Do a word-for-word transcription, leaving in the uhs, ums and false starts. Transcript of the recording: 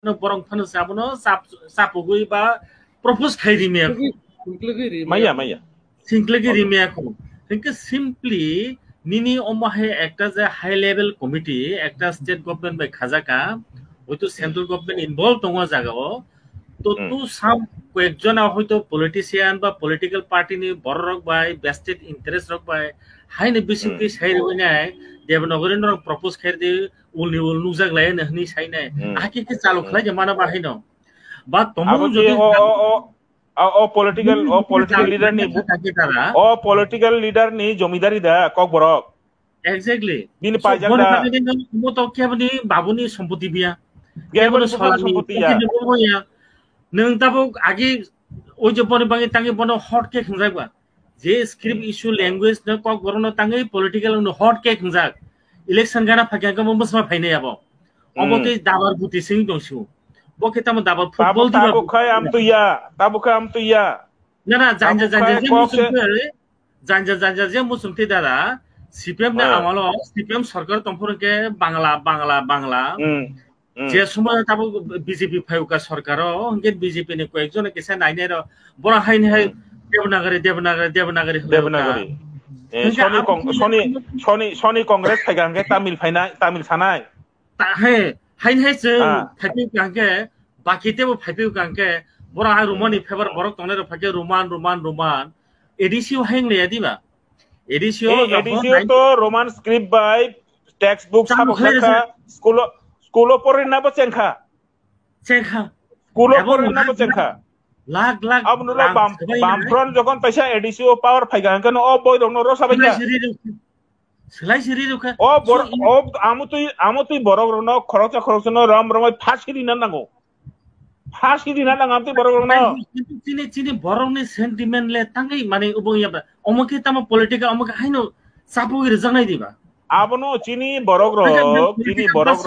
no borok phano sa abono chap-, chapugwi ba propose khai rimya. Singklagwi rimya. Maya, maya. Singklagwi rimya kho. Hinkhe simply nini omo hai ekta je high level committee, ekta state government bai khajaka, hoito central government involved tongo jagao. To Hmm. tu sam koyekjona hoito politician ba political party ni borok rok bai vested interest rok bai haini bising Hmm. twi sai rwinai Devanagari norok propose khair di ulni ul nukjak lai hwnwi sai nai. Hmm. Ahai khe khe chalo Hmm. khlai je mana ba haino. Ba tomo Abo jodi je o, o, o, o, o political, o political leader ni bu-, Kaki tara. O political leader ni jomidari da Kokborok. Exactly. Bini So, paijak boni da. Bagwi nang mo to keboni babuni sompoti biya. Keboni Keboni sola sompoti ni ya. Keboni sompoti ya. Nang tabuk agi oi je boni bagwi tangi bono hot cake hwnjak ba. Je script Hmm. issue language no Kokborok no tangwi political no hot cake hwnjak. Election gana phakya kamo bwsma phainai abo. Obo Hmm. ke dabar guti sing tongsu. Bo ke tamo dabar football Tabuk, diba. Tabuk khai am tuya, tabuk khai am tuya. Na, na, janja, Tabuk janja khai je kok muchung se twi, janja, janja je muchung twi dara, C P M na Ah. Amalo, C P M sarkar tongphuru ke Bangla, Bangla, Bangla. Hmm. Hmm. Je somoy tabuk B J P phaiuka sarkaro, hwnkhe B J P ni koyekjon kisa nainai ro, bora haini hai Hmm. Devanagari, Devanagari, Devanagari hwnwi Devanagari. Eh, Hwnkhe Soni abo Kong-, khe Soni, Soni, Soni Congress phaikha hwnkhe Tamil phainai, Tamil sanai. Ta-, he, haini hai chwng Ah. phaiphai kha hwnkhe, baki tebo phaiphai kha hwnkhe, bora hai Romani Hmm. favour borok tongnai rok phaikhe Roman, Roman, Roman. A D C o hai wng ya diba? A D C o Eh, jokhon A D C o hai to Roman script bai textbook Chang sabo khlai kha, rwjak. School o, school o porina bo chengkha. Chengkha. School o Abo porina bo lakh chengkha. Lakh lakh Abo nulo rang bam, swbai bam nai. Front jokhon paisa A D C o power phaikha hwnkhe no o boi rok no rosa bai Swlai kha. Siri rwkha. Swlai siri rwkha. O bor-, So, in- o amo twi, amo twi borok rok no khoroksa khoroksa no rom romoi phasi rina nango. Phasi rina nang amtwi borok rokno. Chini, chini borokni sentiment le tangwi mani ubung yaba. Omo khe tamo political, omo khe haino chapugwi rwjaknai diba. Abono chini borok rok, chini borok